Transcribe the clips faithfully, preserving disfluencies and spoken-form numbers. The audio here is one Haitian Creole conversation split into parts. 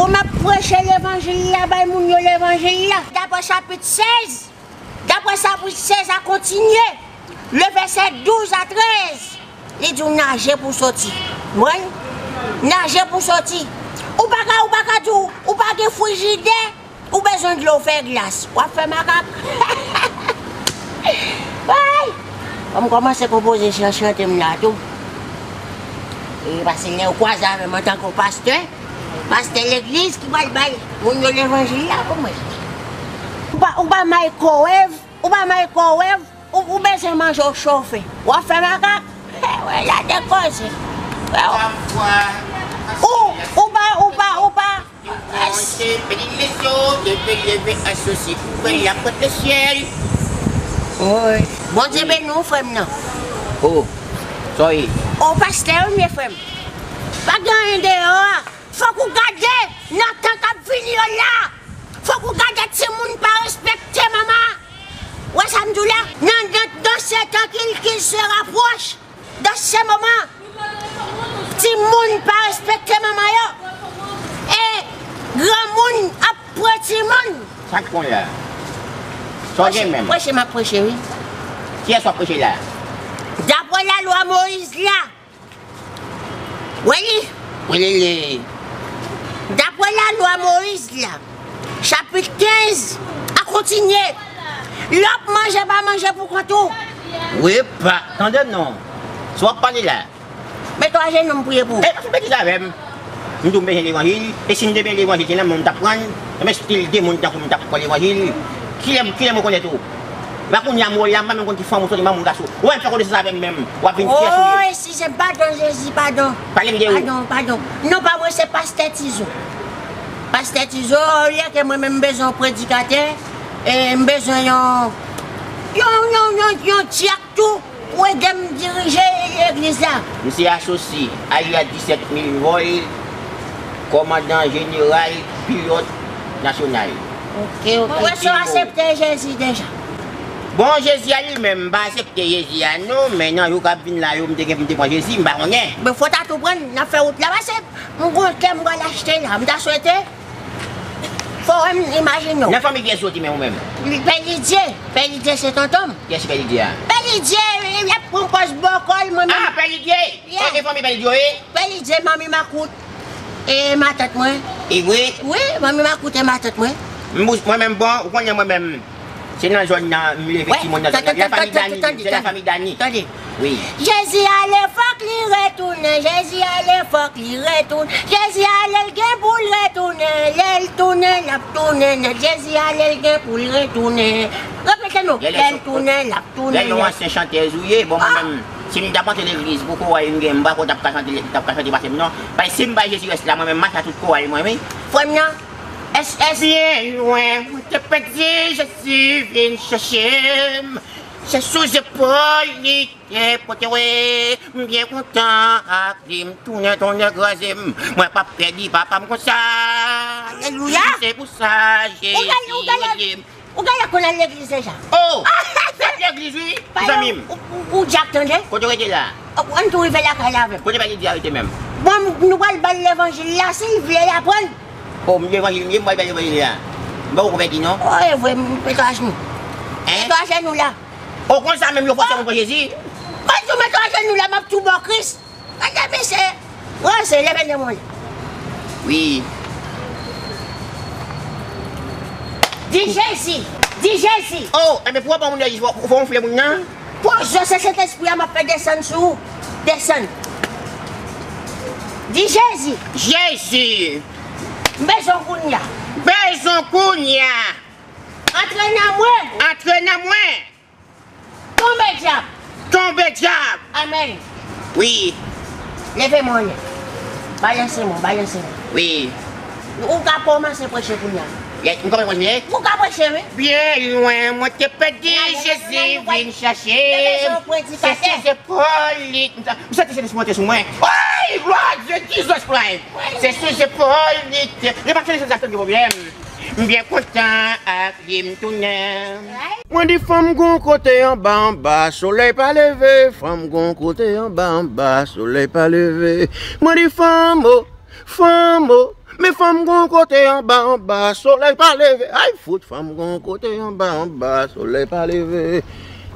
M ap preche levanjil la, bay moun yo levanjil la. Daprè chapit sèz, daprè chapit sèz a kontinye, le vèsè douz a trèz, li di w naje pou soti. Mwen, naje pou soti. Ou pa ka, ou pa ka di w, ou pa gen frijidè, ou bezwen dlo fè glas. W ap fè makak. Ay! Fò m kòmanse konpoze chan, chante m la tou. E, paske lè w kwaze avè m antanke yon pastè, pastè legliz ki pral bay moun yo levanjil la pou mwen. Ou pa, ou pa microwave, ou pa microwave, ou, ou bezwen manje w chofe. W ap fè makak. Wè, la de koze. Wè, ou, ou pa, ou pa, ou pa. Monte, beni lezo, leve, leve, asosi, ouvè lapòt le syèl. Wi. Bondye beni w, frè m nan. Oh, sorry. O, pastè, wi, m ye, frè m. Pa gen anyen deyò a. Fòk ou gade nan tan k ap vini yo la. Fòk ou gade timoun pa respekte manman. Wè sa m di w la? Nan, nan, dans ce temps qu'il, qu'il se rapproche, dans ce moment, timoun pa respekte manman yo. E granmoun ap pran timoun. Sa k pran la? Sa w gen menm? Preche, m ap preche, wi. Kiyès w ap preche la? Daprè lalwa Moyiz la, Wè li. Wè li, li. Daprè lalwa Moyiz la, chapit kenz a kontinye. Lè w ap manje, pa manje pou kont ou. Wi, pa. Tande non. Sa w ap pale la? Mete w ajenou, m priye pou ou. E, pa fè betiz avè m. M di w m bezwen levanjil. E si m te bezwen levanjil, se nan men w m t ap pran l. Enben, stil de moun tankou m t ap pran levanjil. Kilè, kilè m rekonèt ou? Epa kounye a m wè w la, m pa menm konn ki fanm ou soti, manman w gason. Ou pa menm fè konesans avè m menm. W ap vin fyè sou li. Oh, eskize m, padon, Jezi, padon. Pale m de ou. Padon, padon. Non pa mwen, se pastè Tizo. Pastè Tizo, olye ke mwen menm m bezwen yon predikatè, e m bezwen yon, yon, yon, yon, yon dyak tou pou ede m dirije legliz la. Misye asosi Aya disèt mil vòl, kòmandan jeneral, pilòt nasyonal. Ok, ok. Mwen wè si w aksepte Jezi deja. Bon, Jezi a li menm, m pa aksepte Jezi a non, men nan jou k ap vin la yo, m te gen pou m te pran Jezi, m pa konnen. Men fò w ta tou pran l, n ap fè wout la pase. M gon kè m pral achte la, m ta swete. Fò w wè m imajine w. Nan fanmi kiyès ou soti menm ou menm? Pè Lidye. Pè Lidye se tonton m. Kiyès Pè Lidye a? Pè Lidye, l ap pran pòz bòkò l, mwen menm. Ah, Pè Lidye! Yeah. Ok, fanmi Pè Lidye, wi. Pè Lidye, manmi makout. E matant mwen. E vre? Wi, manmi makout e matant mwen. M, mwen menm, bon, ou konnen mwen menm. Se nan zòn nan, m leve timoun nan zòn nan. Lafanmi Dani, se lafanmi Dani. Tande. Wi. Jezi ale, fòk li retounen. Jezi ale, fòk li retounen. Jezi ale, l gen pou l retounen. Lè l tounen, l ap tounen nèt. Jezi ale, l gen pou l retounen. Repete non. Lè l tounen, l ap tounen nèt. Lè l yon ansyen chantèz ou ye, bon, mwen menm, si m t ap antre legliz, pou koray m gen, m pa kwè w t ap ka chante, t ap ka chante pase m non. Paske si m bay Jezi rès la, mwen menm, m mache a tout koray mwen, wi. Frè m nan, S S. Byen lwen, mwen te pèdi, Jezi vin chèche m. Se sou zepòl li te pote w. M byen kontan ak li, m tounen tonnè kraze m. Mwen p ap pèdi papa m konsa. Alelouya. Se pou sa Jezi rele m. Ou genlè konn al legliz deja. Oh! Fèt legliz, wi, zanmi m. Ou, ou, ou dyak tande? Kote w rete la? Ann tou rive lakay la avè m. Kote Pè Lidye a rete menm? Bon, nou pral ba l levanjil la, si l vle l aprann. Oh, m levanjil m ye, m pral ba l levanjil la. M pa konvèki non. Oh, e vre, mete w ajenou. Hein? Mete w ajenou la. Oh, konsa menm yo fòse moun pran Jezi? Mwen di w mete w ajenou la, m ap tou ba w Kris. Gade mesye, ranse, leve de mwen. Wi. Di Jezi, di Jezi. Oh, enben pou w ban moun nan, fò, fò w onfle moun nan. Poze se Sentespri a m ap fè desann sou ou. Desann. Di Jezi. Jezi. M bezwen w kounye a. Bezwen w kounye a. Antre nan mwen. Antre nan mwen. Tonbe dyab! Tonbe dyab! Amèn. Wi. Leve men w anlè. Balanse men w, balanse men w. Wi. Ou ka kòmanse preche kounye a. Yes, m kòmanse preche? Ou ka preche, wi. Byen lwen, mwen te pèdi, Jezi vin chèche m. Se sou zepòl li. M sa-, m santi Sentespri monte sou mwen. Woy! Glwa a Dye, Jesus Christ! Se sou zepòl li te, li pa fè sa, sa, sa, pwoblèm. M byen kontan ak li, m tounen. Mwen di fanm gon kote anba, anba, solèy pa leve. Fanm gon kote anba, anba, solèy pa leve. Mwen di fanm, o, fanm, o, Men fanm gon kote anba, anba, solèy pa leve. Ay, fout, fanm gon kote anba, anba, solèy pa leve.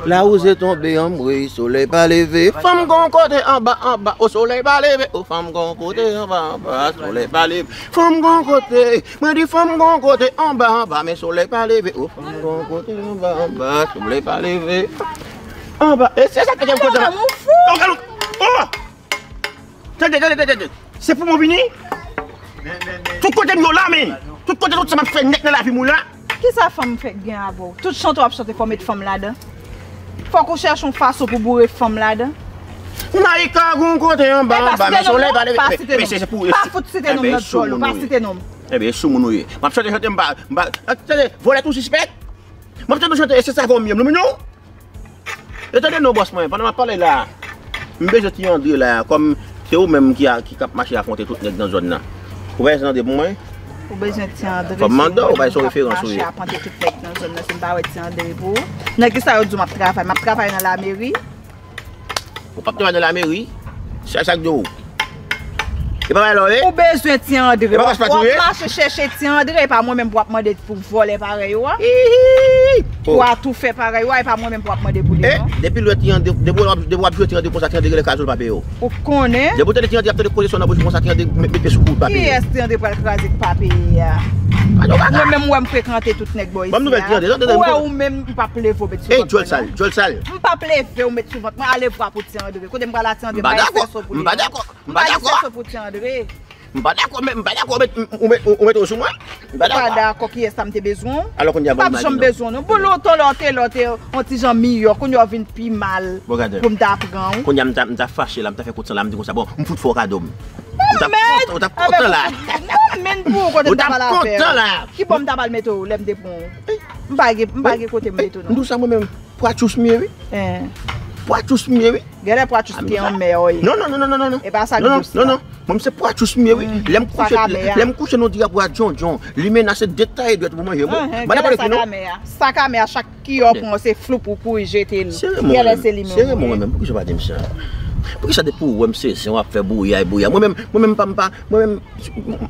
Lawouze tonbe anmwey, solèy pa leve. Fanm gon kote anba, anba, o solèy pa leve. O fanm gon kote anba, anba, solèy pa leve. Fanm gon kote, mwen di fanm gon kote anba, anba, men solèy pa leve. O fanm gon kote anba, anba, solèy pa leve. Anba, e se sa ki te kote la. Oh, galo, oh! Tande, tande, tande, tande. Se pou mwen vini? Tout kote m yo la, men. Tout kote, tout sa m ap fè nèt nan lavi m ou la. Kisa fanm fèk gen avè w? Tout chante w ap chante, fò w met fanm ladan. Fòk ou chèche yon fason pou boure fanm ladan. Naika gon kote anba, anba, men solèy pa leve. Pa site non. Pa fout site non nan djòl ou, pa site non. Ebyen, sou moun ou ye. M ap chante, chante, m pa, m pa, tande, vòlè tou sispèk. M ap chante, chante, e se sa fò m ye, m non. E tande non, bòs mwen, pandan m ap pale la, m bezwen Ti Andre la, kòm se ou menm ki a, ki k ap mache afwonte tout nèg nan zòn nan. Ou pa Ti Andre pou mwen? Ou bezwen Ti Andre? Fò m mande w, ou pa se yon referans ou ye. Mache afwonte tout nèg nan zòn nan, si m pa wè Ti Andre pou ou. Nèg ki sa yo di w m ap travay? M ap travay nan lameri. Ou p ap travay nan lameri? Se sa k di w. E pa bagay la w ye? Ou bezwen Ti Andre. E pa paspati w ye? W ap mache chèche Ti Andre, e pa mwen menm pou w ap mande pou vòlè parèy ou a. Hihihi! Pou atoufè parèy ou a, e pa mwen menm pou w ap mande pou li non. Depi lè Ti Andre, depi w ap, depi w ap jwe Ti Andre konsa, Ti Andre genlè kraze w, l pa peye w. Ou konnen? Depi w tande Ti Andre ap tande koze sa w nan bouch ou konsa, Ti Andre met, met pye sou kou w, l pa peye w. Kiyès Ti Andre pral kraze k pa peye a? Mwen menm ou wè m frekante tout nèg bò isi a. Ou wè ou menm m p ap leve w met sou vant mwen non. Djòl sal, djòl sal. M p ap leve w met sou vant mwen, ale vwa pou Ti Andre. Kote m pral a Ti Andre, m pa ekspreso pou li non. M pa dakò, m pa dakò, m pa dakò. M pa ekspreso pou Ti Andre. M pa dakò, men m pa dakò, ou met, ou met, ou met sou mwen. M pa dakò. Ou pa dakò, kiyès sa m te bezwen w? Alò kounye a ban m imajine w. M p ap janm bezwen w non. Bon, lontan lè w te, lè w te yon ti jan miyò, kounye a w vin pi mal pou m ta pran w. Kounye a m ta, m ta fache la, m ta fè kout san la, m di konsa, bon, m fout fè w kado m. Ou t ap kontan, ou t ap kontan la. Nan men pou ou kote m ta pral avè w. Ki bò m ta pral mete w lè m te pran w? M pa gen, m pa gen kote m mete w non. M di w sa mwen menm. Pwatchous m ye wi. Pwatchous m ye wi. Genlè pwatchous ki anmè wi. Non, non, non, non, non, non. E pa sa ki dous la. Non, non, non. Mwen se pwatchous m ye wi. Lè m kouche, lè m kouche nan dra bwa djondjon, limena se detaye dwèt pou manje mwen. M pa dakò ki non. Sa ka mè a, chak kiyè w pran se floup ou kouri jete l. Genlè se li menm. Sere mwen menm, poukisa w pa di m sa? Poukisa depi w wè m se zen w ap fè bouyay, bouyay? Mwen menm, mwen menm pa, m pa, mwen menm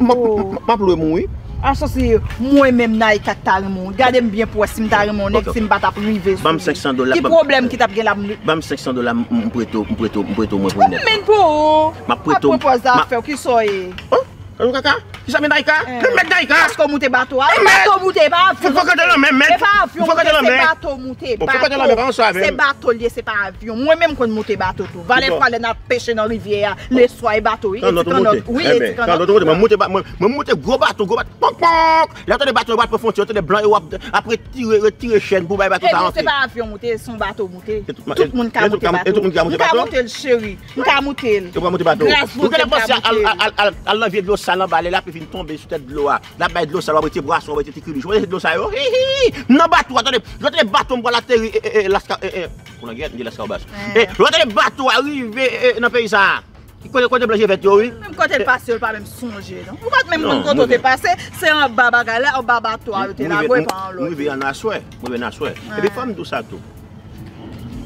M ap, m ap lwe m wi. Asosi mwen menm Naïka k ta renmen w. Gade m byen pou wè si m ta renmen w nèg, si m pa t ap rive sou ou. Ban m senk san dola. Ki pwoblèm ki t ap gen la m. Ban m senk san dola, m, m prete w, m prete w, m prete w mwen pou nèt. Men pou ou. M ap prete w. Ap pwopoze afè w, kisa w ye? Oh, gade yon kaka. Kisa men Naïka? Men mèt Naïka. Paske w moute bato a. E bato moute, e pa avyon. Fòk fòk antre nan men mèt. E pa avyon moute, se bato moute. Bato. Se bato l ye, se pa avyon. Mwen menm konn moute bato tou. Valè fwa lè n ap peche nan rivyè a, leswa e bato wi, e ti kannòt. Wi, e ti kannòt. Mwen moute ba-, mwen, mwen moute gwo bato, gwo bato, ponk, ponk. Lè w tande bato yo bat pran fwontyè, w tande blan yo ap, ap retire, retire chèn pou bay bato sa rantre. E non, se pa avyon moute, se yon bato moute. Tout moun ka moute bato. M ka moute l, cheri. M ka moute l. Ou ka moute bato. Gras Bondye, m ka moute l. Ou genlè panse al, al, al, al, al nan vye dlo sal anba, lè lapli fin tonbe sou tèt dlo a. L ap bay dlo sal, w ap retire bwason, w ap retire ti kilich. Ou wè dlo sa yo? Hi, hi, hi. Nan bato a, tande. Lè w tande bato m pral ateri, e, e, e, Laska, e, e, Pou langyèt, m di Laskawbas. E lòt ane bato a rive, e, nan peyi sa a. Ki kote, kote blan je vèt yo, wi. Menm kote l pase yo, l pa menm sonje, non. Ou pa t menm konn kote w te pase, se anba bagay la, anba bato a yo te lage w, e pa anlòt. M rive an aswè, m rive an aswè. Epi fò m di w sa tou.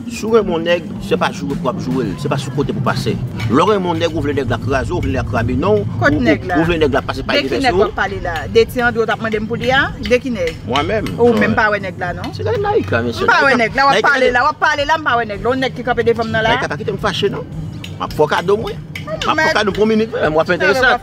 Si w renmen yon nèg, se pa joure pou w ap joure l, se pa sou kote pou w pase. Lè w renmen yon nèg, ou vle nèg la kraze w, ou vle nèg la krabinon w, ou, ou, ou vle nèg la pase pay de fè sou ou. Kot nèg la? De ki nèg w ap pale la? De Ti André w t ap mande m pou li a? De ki nèg? Mwen menm. Ou menm pa wè nèg la, non? Se gade Naïka, mesye. M pa wè nèg la, w ap pale la, w ap pale la, m pa wè nèg la. Yon nèg ki kanpe devan m nan la. Naïka, pa kite m fache, non. M ap fè w kado, mwen. M ap fè w kado pou yon minit, frè m, w ap fè enteresan.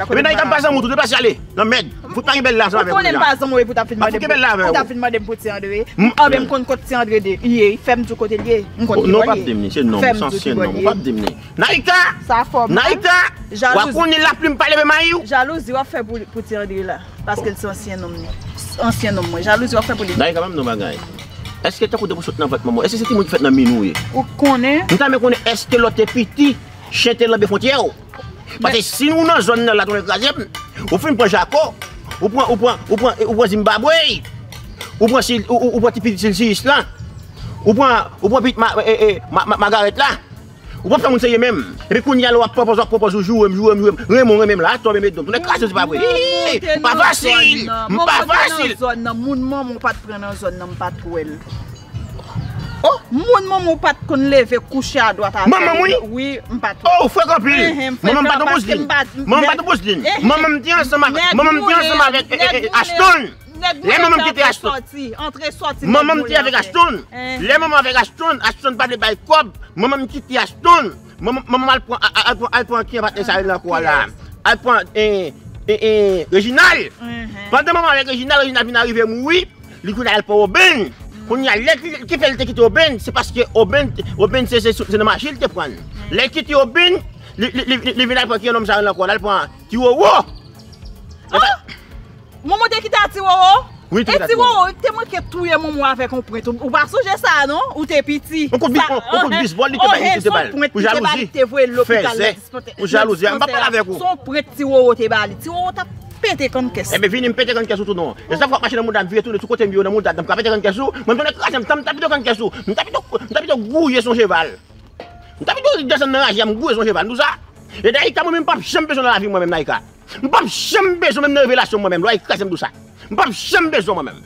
Epi Naïka, m pa zanmi w tou, deplase ale. Nan mèd. Fout pa gen bèl la ansanm avè m la. Ou konnen m pa zanmi w pou t ap vin mande m pou, pou t ap vin mande m pou Ti André. Anben m konn kot Ti André ye, fè m di w kote l ye. M konn ki bò l ye. Non, w p ap di m li, se non, m se ansyen nonm, w p ap di m li. Naïka! Sa fò m. Naïka! W ap konnen lapli m pa leve mayi w. Jalouzi w ap fè pou, pou Ti André la. Paske l se ansyen nonm li. Ansyen nonm mwen. Jalouzi w ap fè pou li. Naïka, ban m di w yon bagay. Èske tankou depi w sot nan vant manman w, èske se timoun ki fèt nan min ou ye? Ou konnen. M ta renmen konnen èske lè w te piti, chen te lanbe fwontyè w? Paske si nou nan zòn nan la, tonton kraze m, ou fin pran Jako, ou pran, ou pran, ou pran, ou pran Zimbabwe, ou pran sil, ou, ou, ou pran ti pitit Silsiyis la, ou pran, ou pran pitit ma, e, e, ma, ma, Magarèt la. Ou p ap fè moun serye menm. Epi kounye a la w ap pwopòz, w ap pwopòz ou joure m, joure m, joure m. Renmen w renmen m la, atò menm e don. Tou nèg kraze se pa vre. Hi, hi, hi. M pa fasil. M pa fasil. Moun manman w pa t pran nan zòn nan, m pa t wè l. Oh, moun manman w pa t konn leve kouche adwat avè w. Manman m, wi. Wi, m pa t. Oh, ou frekan anpil. Manman m pa t yon bouzdin. Manman m pa t yon bouzdin. Manman m te ansanm avèk, manman m te ansanm avèk, eh, eh, eh, Ashton. Lè manman m kite Ashton. Antre sòti, antre sòti. Manman m te avèk Ashton. Lè manman avèk Ashton, Ashton pa vle bay kòb. Manman m kite Ashton. Manman, manman m al pran, al, al pran, al pran ki patnè sa rele ankò la. Al pran, eh, eh, eh, Reginald. Pandan manman avèk Reginald, Reginald vin arive mouri. Li kounye a al pran Obenn. Kounye a, lè ki, ki fè li te kite Obenn, se paske Obenn, Obenn se, se, se nan mache li te pran l. Lè li kite Obenn, li, li, li, li, li vin al pran ki nonm sa yo ankò la, li pran Ti Wowo. Oh! Manman te kite a Ti Wowo? Wi, li te kite a Ti Wowo. E Ti Wowo te manke touye manman avèk yon pwent. Ou, ou pa sonje sa, non? Ou te piti. Yon kout bi-, yon, yon kout bisbòl li te bay, li te bay pou jalouzi. Fèzè. Pou jalouzi. M pa pale avèk ou. Se yon pwent Ti Wowo te ba li. Ti Wowo t ap pete kann kès. Ebyen, vini m pete kann kès ou tou non. E sa fè w ap mache nan mouda m, vire tounen sou kote m yo nan mouda m, m ka pete kann kès ou. Mwen m tounen kraze m, m ta pete kann kès ou. M ta pete, m ta pete gouye son cheval. M ta pete desann nan raje a, m gouye son cheval. M di w sa. E Naïka, mwen menm, m p ap janm bezwen nan lavi mwen menm, Naïka. M p ap janm bezwen menm nan revelasyon mwen menm. Lwa kraze m di w sa. M p ap janm bezwen mwen menm.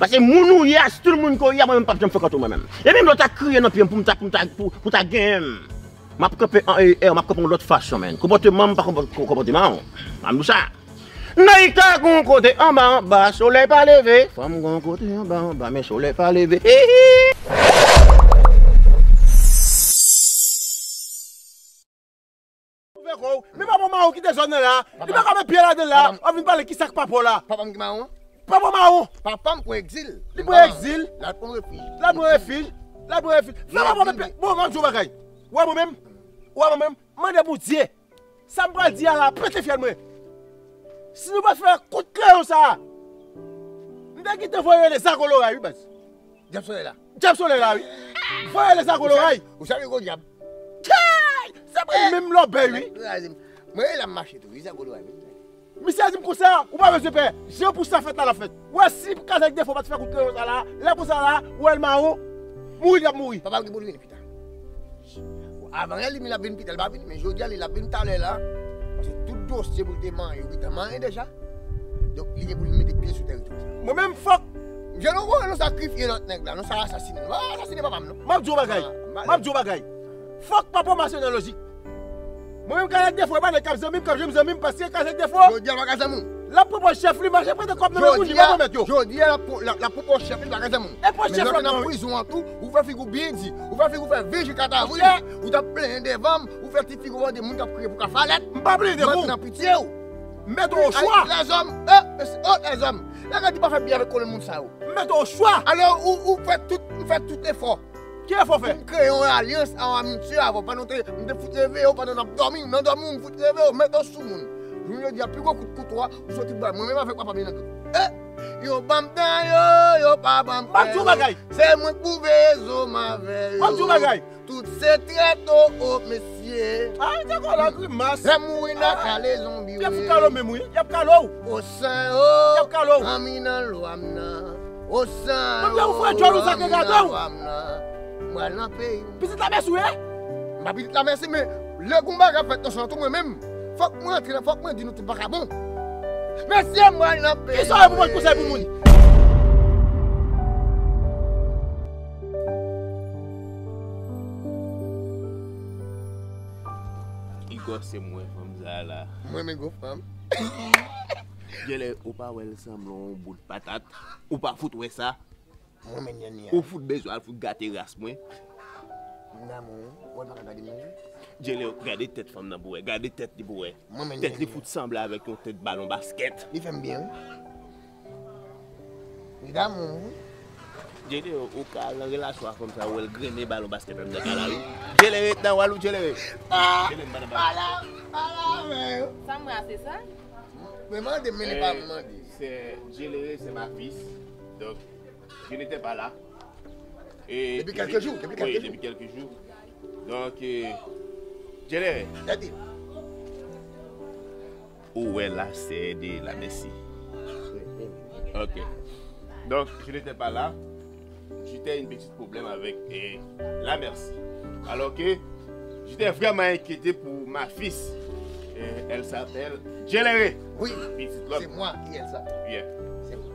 Paske moun ou ye a, stil moun ke w ye a, mwen menm, m p ap janm frekante w mwen menm. E menm lè w ta kriye nan pye m pou m ta, pou m ta, pou, pou ta genyen m. M ap kanpe an E R, m ap kanpe yon lòt fason, menn. Konpòteman m pa konpò-, konpòteman w. M ap di w sa. Naïka gon kote anba anba, solèy pa leve. Fanm gon kote anba anba, men solèy pa leve. Hihi. Men papa w mawon kite zòn nan la. Li pa ka met pye ladan la. W ap vin pale ki sa k papa w la. Papa m ki mawon? Papa w mawon. Papa m pran egzil. Li pran egzil. L al pran refij. L al pran refij. L al pran refij. Fè papa w met pye. Bon, m ap di w bagay. Ou wè mwen menm? Ou wè mwen menm? Mande Bondye. Sa m pral di a la, pete fyèl mwen. Si nou pa t fè kout kreyon sa a, m te kite voye rele Zako Loray, wi, baz. Dyab solèy la. Dyab solèy la, wi. Voye rele Zako Loray. Ou salye gwo dyab. Kay! Se mwen menm lòbèy, wi. Mwen rele la m mache tou, wi, Zako Loray, wi. Misye di m konsa, ou pa bezwen pè. Jan pou sa fèt la, l ap fèt. Ou wè si Kazèk Defo pa t fè kout kreyon sa la, lè konsa la, ou wè l mawon, mouri l ap mouri. Papa m gen pou l vini pita. Avan yè li vin, l ap vin pita, li pa vini, men jodi a li, l ap vin talè la. Paske tout dosye pou l te manyen, yo gentan manyen deja. Donk, li gen pou li mete pye sou teritwa sa. Mwen menm, fòk. Je nou wè nou sakrifye lòt nèg la, nou sa asasine. Nou pa asasine papa m, non. M ap di w bagay. M ap di w bagay. Fòk papa w mache nan lojik. Mwen menm, Kazèk Defo, e pa nèg k ap zanmi m, k ap jwenn zanmi m, paske Kazèk Defo. Jodi a, l pa ka zanmi w. L ap pran pòz chèf li, mache prete kòb nan men moun, li pa remèt yo. Jodi a, l ap pran, l ap, l ap pran pòz chèf li, l pa ka zanmi w. E pòz chèf la nan prizon an tou, ou fè figi w byen di, ou fè figi w fè V J kat avril, ou t ap plenyen devan m, ou fè ti figi w bòde moun k ap kriye pou kafalèt. M pa plenyen devan w. Mwen nan pitye w. M mete w o chwa. Lèzòm, eh, oh, lèzòm. Lè gade pa fè byen avèk kolon moun sa yo. M mete w o chwa. Alò, ou, ou fè tout, ou fè tout efò. Ki efò fè? M kreye yon alyans an amitye avè w. Pandan w te, m te fout reveye w, pandan n ap dòmi, nan dòmi w, m fout reveye w, mete w sou moun. Jounen jodi a, pi gwo kout kouto a, ou soti bay mwen menm avèk papa m nan tout. Eh! Yo ban m tan yo, yo pa ban m kè yo. M ap di w bagay. Se mwen k pou veye zo m avè yo. M ap di w bagay. Tout se trèt, o, o, mesye. Ay, te kò la grimas. Lè m mouri nan kale zonbi, wi. Y ap fout kale w menm, wi. Y ap kale w. O san yo. Y ap kale w. Anmi nan lwa m nan. O san yo. Mwen te ou fè djòl ou sa ke gade w. Mwen al nan peyi m. Pitit Lamèsi w ye? M pa pitit Lamèsi, men lè gon bagay ap fèt nan san tou mwen menm, fòk mwen antre nan, fòk mwen di nou tout bagay bon. Mesye, mwen al nan peyi m. Kisa w ye pou mwen konsèy pou moun? Igò se mwen, fanm sa la. Mwen menm gwo fanm. Jele, ou pa wè l sanble yon bout patat? Ou pa fout wè sa? Mwen menm nènè a. Ou fout bezwen al fout gate ras mwen. M damou, ou pa ka gade mwen. Jele, gade tèt fanm nan pou wè, gade tèt li pou wè. Mwen menm nènè a. Tèt li fout sanble avèk yon tèt balon baskèt. Li fè m byen, wi. Li damou, wi. Jele, ou ka al nan relasyon ak fanm sa, ou wè l grennen balon baskèt anndan kay la, wi. Jele, ret nan wòl ou, Jele. Ah! Jele, m pa nan bagay. Ala, ala, men. Sa m wè a, se sa? Men mande, men li pa mande. C'est, Jele, c'est ma fils. Donc, je n'étais pas là. Et, depuis quelques jours, depuis quelques jours. Oui, depuis quelques jours. Donc, euh, Jele. Gade. Ou wè la, c'est de la merci. Ok. Donc, je n'étais pas là. J'étais une petite problème avec, euh, la merci. Alors que j'étais vraiment inquiété pour ma fils. Euh, elle s'appelle Jelere. Oui, c'est moi qui Elsa. Yeah. C'est moi.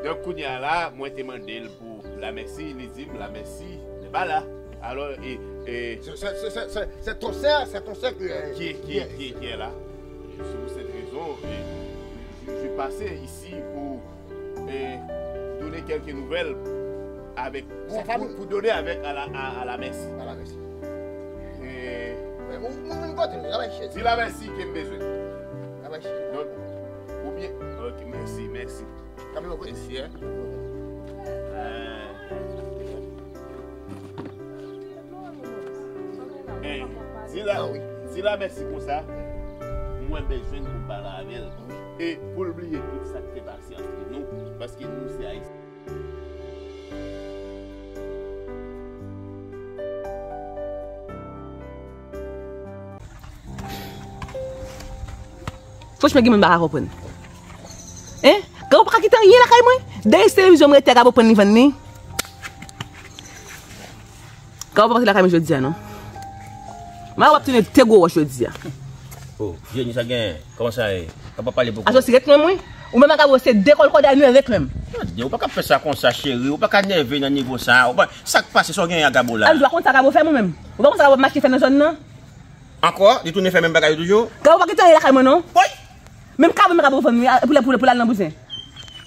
Donk, kounye a la, mwen te mande l pou Lamèsi, li di m Lamèsi Pas là. Alors, et, et c'est ton sœur, c'est ton sœur que, euh, qui est, qui est, qui est, qui est là. C'est pour cette raison, et je, je suis passé ici pour, euh, donner quelques nouvelles avec, pour, pour donner avec à la, à, à la messe. À la messe. Et ou, ou, ou, ou, di la mèsi ke m bezwen. Donc, ou bien, ok, merci, merci. Mesye. Di la, di la mèsi konsa. Mwen bezwen pou m pale avè l. E pou l bliye tout sa k te pase antre nou. Paske nou se Ayisyen. Franchman, gen moun m pa ka konprann. Hein? Gabo pa ka kite anyen lakay mwen. Dèyè televizyon m rete, Gabo pran li vann li. Gabo pa kite lakay mwen jodi a non. Mwen w ap tounen te gwo wòch jodi a. Oh, Jenny, sa gen? Kòman sa ye? Gabo pa pale poko. Asosi ret lwen mwen. Ou menm ak Gabo se de kòlkòday nou ye, ret lwen m. Tande, ou pa ka fè sa konsa, cheri. Ou pa ka nève nan nivo sa. Ou pa, sa k pase, sa w gen ak Gabo la? Alò, ou pa konn sa Gabo fè mwen menm? Ou pa konn sa Gabo mache fè nan zòn nan? Ankò, li tounen fè menm bagay yo toujou? Gabo pa kite anyen lakay mwen non. Woy! Menm kabann mwen Gabo vann wi, pou l, pou l, pou l al nan bouzen.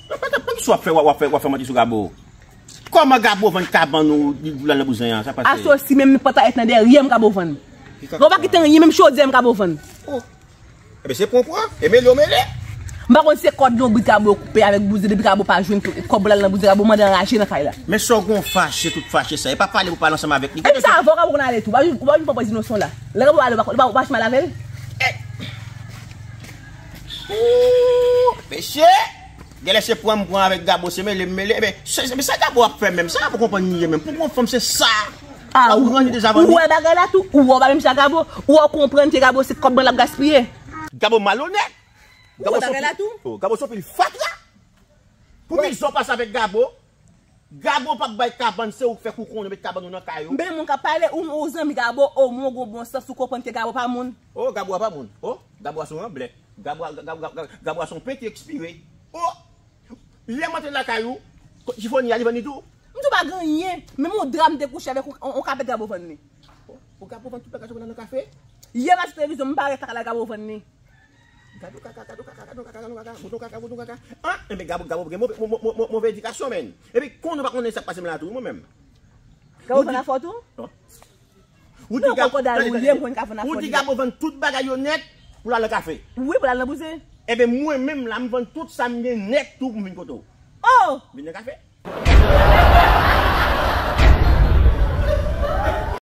Nan pata, poukisa w ap fè, w ap fè, w ap fè manti sou Gabo? Kòman Gabo vann kabann ou, li pou l al nan bouzen an? Sa k pase? Asosi menm pòtayèt nan dèyè m Gabo vann. Gabo pa kite anyen, menm chodyè m Gabo vann. Oh. Ebyen se pran pran, e mele w mele. M pa konn se kòd lonbrit Gabo koupe avèk bouzen, depi Gabo pa jwenn kòb pou l al nan bouzen, Gabo mande anraje nan kay la. Men sa w gen w fache, tout fache sa, e pa pale pou pale ansanm avèk li. Epi sa avè w Gabo konn ale tou, w pa jwenn, w pa jwenn pran pòz inosan la. Lè Gabo ale, w pa, w pa, w pa mache mal avè l? Ooh, mesye! Genlè se pran m pran avèk Gabo, se mele m mele. Ebyen, se, se, sa Gabo ap fè menm, sa Gabo konprann li ye menm. Pou yon fanm se sa. Ah, ou, ou wè bagay la tou, ou wè w pa menm jan Gabo, ou wè w konprann ke Gabo se kòb mwen l ap gaspiye. Gabo malonèt. Ou wè bagay la tou? Oh, Gabo se yon pil fatra. Pou mizè w pase avèk Gabo, Gabo p ap bay kabann, se ou k fè kou konnen met kabann ou nan kay ou. Men moun k ap pale, ou, ou zanmi Gabo, omwen w gon bon sans, ou konprann ke Gabo pa moun. Oh, Gabo a pa moun. Oh, Gabo a se yon anblè. Gabo a, Gabo, Gabo, Gabo a se yon pen ki ekspire. Oh! Yè m antre lakay ou, chifonya li vann li tou. M di w pa gen anyen. Menm yon dra m te kouche avèk yon, yon kapèt Gabo vann li. Oh, Gabo vann tout bagay sa w nan kafe? Yè m achte televizyon, m parèt lakay la Gabo vann li. Gado kaka, gado kaka, gado kaka, gado kaka, mouton kaka, mouton kaka. An, enben Gabo, Gabo gen move, mo-, mo-, mo-, mo-, move edikasyon, menn. Epi konnen w pa konnen sa k pase m la tou, mwen menm. Gabo vann afè w tou? Ou di Gabo, tande, tande, ou di Gabo vann tout bagay yo nèt pou l al nan kafe. Wi, pou l al nan bouzen. Enben mwen menm la, m vann tout sa m gen nèt tou pou m vin kote w. Oh! Vin nan kafe.